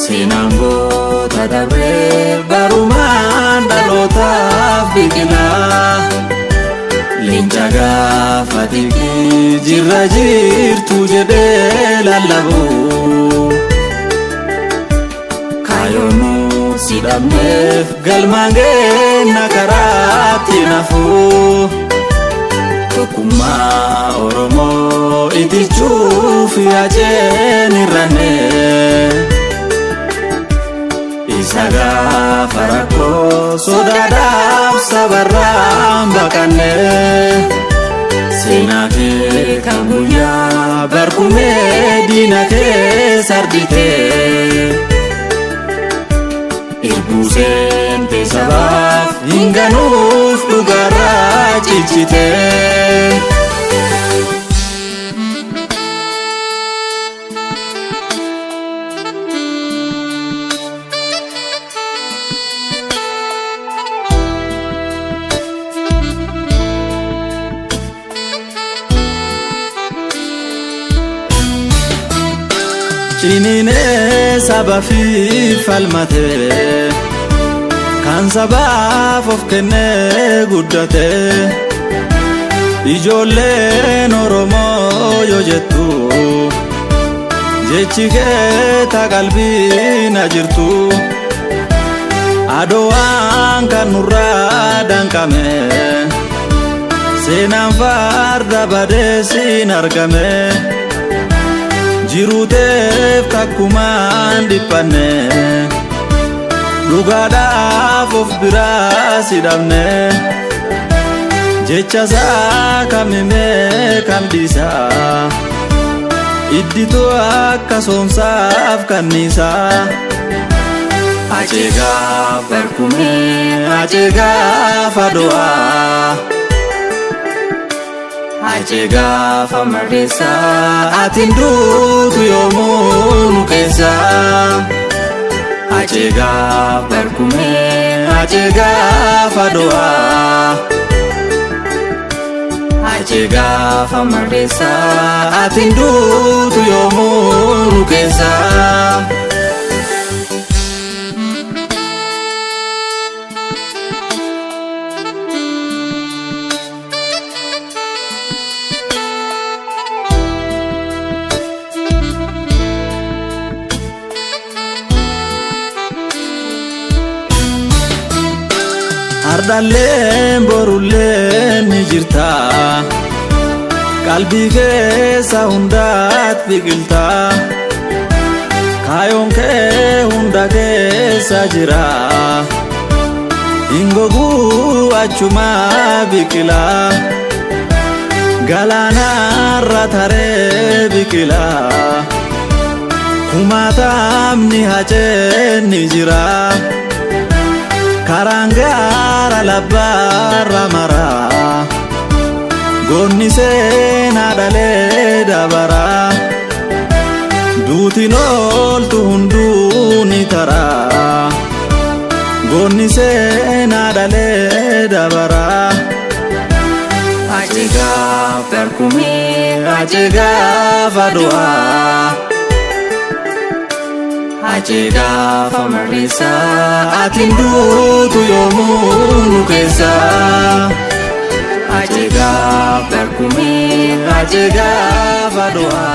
Seenaan goota dabree barumaan dhalootaaf biqilaa. Leenca gaafa xiqqii jirra jirtu jedhee lallabu. Kaayyoon si dhabneef galmaan geenna karaatti nafu. Tokkummaa Oromoo itichuuf yaaceen irrannee. Isa gaafa rakkoo sodaadhaaf sabarraan baqannee. Seenaa kee kan guyyaa barkumee diina kee sarditee. Irbuu seente sabaaf hin ganuuf dhugaarraa cichitee. Ciniinee saba fi falmatee kan sabaaf of kennee guddate. Ijoolleen Oromoo yoo jettu jechi kee ta qalbii na jirtu. Adowaan kan nurraa danqame seenaan farda badee siin argame. Jiruuteef takkumaan dhiphanne dhugaadhaaf of biraa si dhabne. Jecha isaa kam himee kam dhiisaa, iddituu akka soomsaaf kanniisaa. Acee gaafa barkumee, acee gaafa du'aa. Acee gaafa marreessaa, atiin duutu yoomuu nu keessaa. Acee gaafa barkumee, acee gaafa du'aa. Acee gaafa marreessaa, atiin duutu yoomuu nu keessaa. Ardhalleen borulleen ni jirta, qalbii keessa hundaat biqilta. Kaayoon kee hunda keessa jira, hin goguu achuma biqila. Galaanarra taree biqila, kumaatamni haceen ni jira. Karaan gaara labbaarra maraa, goonni seenaa dhalee dabaraa. Duutiin ooltu hunduu ni taraa, goonni seenaa dhalee dabaraa. Acee gaafa barkumee, acee gaafa du'aa. Acee gaafa marreessaa, atiin duutu yoomuu nu keessaa. Acee gaafa barkumee, acee gaafa du'aa.